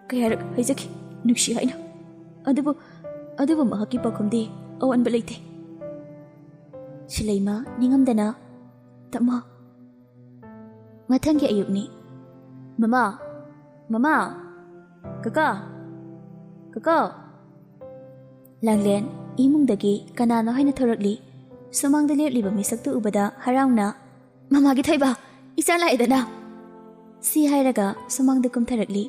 ꯀꯌꯥꯔꯛ ꯍꯥꯏꯖꯈꯤ, ꯅꯨꯡꯁꯤ ꯍꯥꯏꯅ꯫ ꯑꯗꯨꯕꯨ, ꯑꯗꯨꯕꯨ ꯃꯍꯥꯛꯀꯤ ꯄꯥꯎꯈꯨꯝꯗꯤ ꯑꯑꯣꯟꯕ ꯂꯩꯇꯦ꯫" ꯁꯤꯂꯩꯃ ꯅꯤꯡꯉꯝꯗꯅ, "ꯇꯥꯃꯣ꯫" ꯃꯊꯪꯒꯤ ꯑꯌꯨꯛꯅꯤ꯫ "ꯃꯃꯥ! ꯃꯃꯥ! ꯀꯀꯥ! ꯀꯀꯥ!" ꯂꯥꯡꯂꯦꯟ ꯏꯃꯨꯡꯗꯒꯤ ꯀꯅꯥꯅꯣ ꯍꯥꯏꯅ ꯊꯣꯔꯛꯂꯤ꯫ ꯁꯨꯃꯥꯡꯗ ꯂꯦꯞꯂꯤꯕ ꯃꯤꯁꯛꯇꯨ ꯎꯕꯗ ꯍꯔꯥꯎꯅ, "ꯃꯃꯥꯒꯤ ꯊꯣꯏꯕ, ꯏꯆꯥ ꯂꯥꯛꯑꯦꯗꯅ!" ꯁꯤ ꯍꯥꯏꯔꯒ ꯁꯨꯃꯥꯡꯗ ꯀꯨꯝꯊꯔꯛꯂꯤ꯫